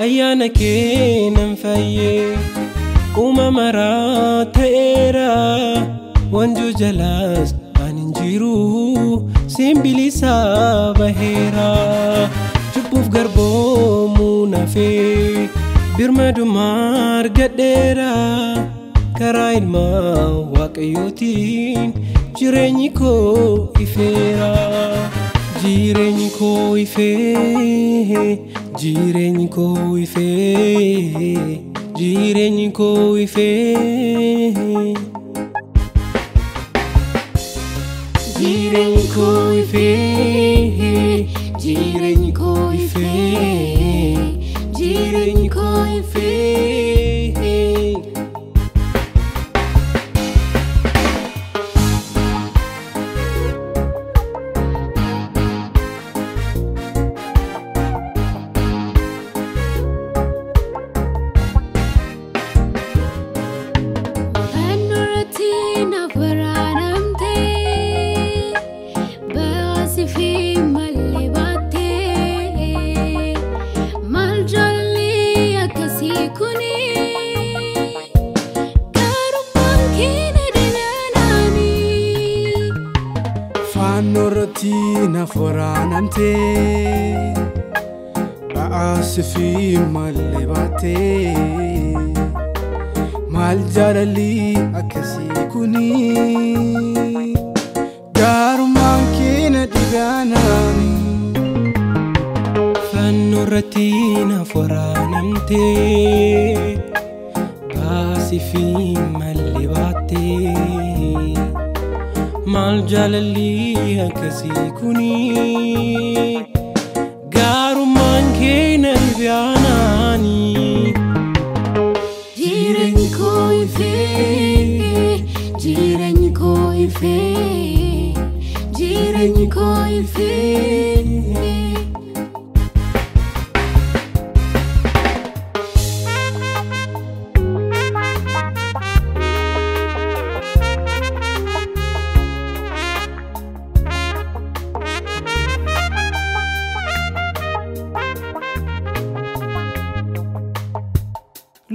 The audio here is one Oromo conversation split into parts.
Ayyaana kee nan fayyee uumama ta'eera wanjoo jalaas ani hin jiru siin bilisa baheera cubbuuf garboomuu nafee birmadummaa argadheera karaa ilma waaqayyootiin jireenyi koo ifeera. Jireenyi koo ifee, jireenyi koo ifee, jireenyi koo ifee. Jireenyi koo ifee, jireenyi koo ifee, jireenyi koo ifee. Faannoorratti waraanamtee ba'aasi fi mallee baattee maal jaalalli akkasii kuni gaarummaan keenya dhibaanaani. Faannoorratti waraanamtee ba'aasi fi mallee baattee. Maal jaalalli akkasii kuni gaarummaan keenya dhibaanaani. Jireenyi koo ifee, jireenyi koo ifee, jireenyi koo ifee.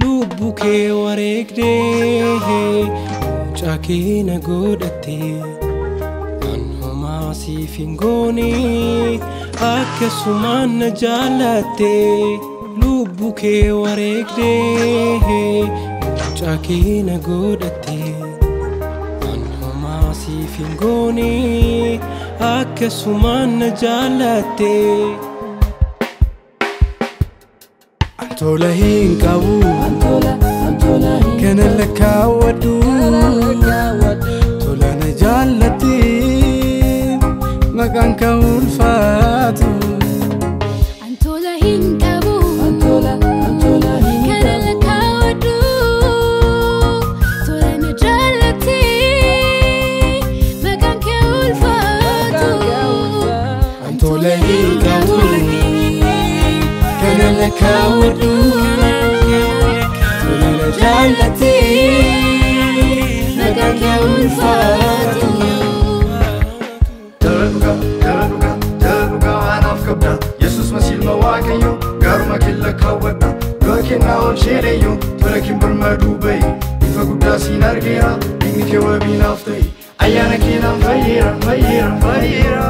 Lubbuu kee wareegdee mucaa kee na godhattee an homaa siif hin goone akkasumaan na jaallattee lubbuu kee wareegdee mucaa kee na godhattee an homaa siif hin goone akkasumaan na jaallattee. Tola hin qabu kana lakkaawwadhu tola na jaallatti maqaan kee ulfaatu. Tola hin qabu kana lakkaawwadhu tola na jaallatti maqaan kee ulfaatu. Tola hin qabu kana lakkaawwadhu tola na jaallatti maqaan kee ulfaatu. Jala dhugaa anaaf qabda Yesuus masiilma waaqayyo gaaruma kee lakkaawwadha du'a kennaa oolcheeleeyyo tola kee birmaduu ba'i ifa guddaa siin argeera dhiigni kee wabii naaf ta'i ayyaana kee naan fayyeera fayyeera fayyeera.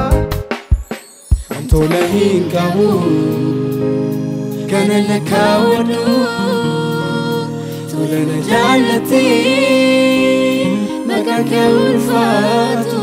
Tola hin qabu kana lakkaawwadhu tola na jaallatti maqaan kee ulfaatu.